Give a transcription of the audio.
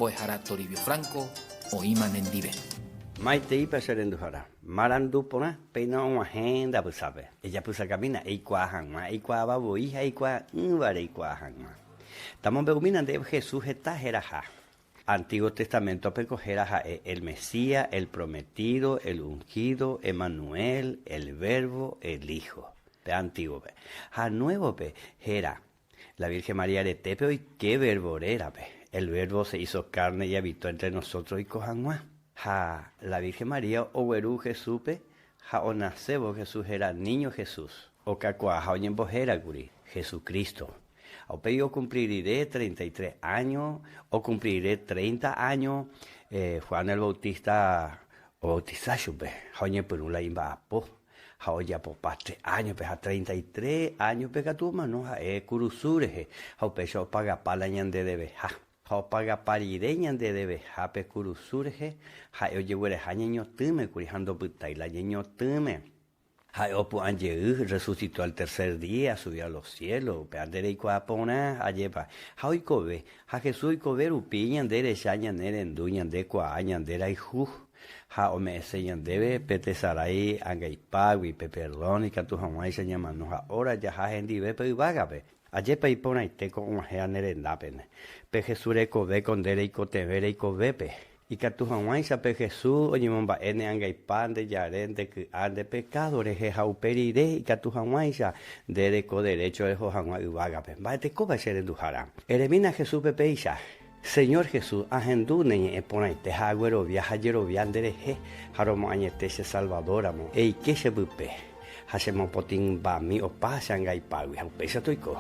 Mbo'ehára Toribio Franco oĩma nendive. Maiteípa che renduhára. Marandu porã, péina og̃uahẽ ndapysápe. Ejapysakamína eikuaa hag̃ua, eikuaáva voi ha eikuaa'ỹva reikuaa hag̃ua. Tamombe'umína ndéve Jesús heta heraha. Antiguo Testamento-pe ko héra ha'e el Mesías, el Prometido, el Ungido, Emanuel, el Verbo, el Hijo. Pe Antiguo-pe. Ha Nuevo-pe héra La Virgen María retépe oike Verbo rérape. El Verbo se hizo carne y habitó entre nosotros oiko hag̃ua. Ha la Virgen María ogueru Jesús-pe ha onasévo Jesús héra Niño Jesús. Okakuaa ha oñembohérakuri Jesucristo. Ha upéi okumpli rire 33 áño, okumpli rire 30 áño, Juan el Bautista obautisa chupe ha oñepyrũ la imba'apo. Ha ojapopa tre áñope ha 33 áñope katu omano ha'e kurusu rehe ha upéicha opagapa la ñande deveha. Ha opagapa rire ñande deveha pe kurusu rehe, ha'e ojeguereha ñeñotỹme kuri ha ndopytái la ñeñotỹme. Ha'e opu'ã jey, resucitó al tercer día, subió a los cielos, upéva nde reikuaa porã, ajépa. Ha oikove, ha Jesús oikove rupi ñande recha, ñane rendu, ñande kuaa, ñande rayhu, ha ome'ẽse ñandéve pe tesarái angaipágui, pe perdón ikatu hag̃uáicha ñamano ha óra jaha hendive pe yvágape. Ajépa iporãite ko og̃uahẽva ne rendápene, pe Jesús rekove ko nde reikotevẽ reikovépe. Ikatu hag̃uáicha pe Jesús oñemomba'e ne angaipa, nde jare, nde ky'a, nde pekádo rehe ha upe rire ikatu hag̃uáicha nde reko derécho reho hag̃ua yvágape. Mba'etekópa che renduhára? Eremína Jesúspe péicha, Señor Jesús, ahendu ne ñe'ẽ porãite ha aguerovia ha jerovia nde rehe ha romoañete che Salvador ramo, eike che pype ha chemopotĩmbami opa che angaipágui ha upéicha toiko.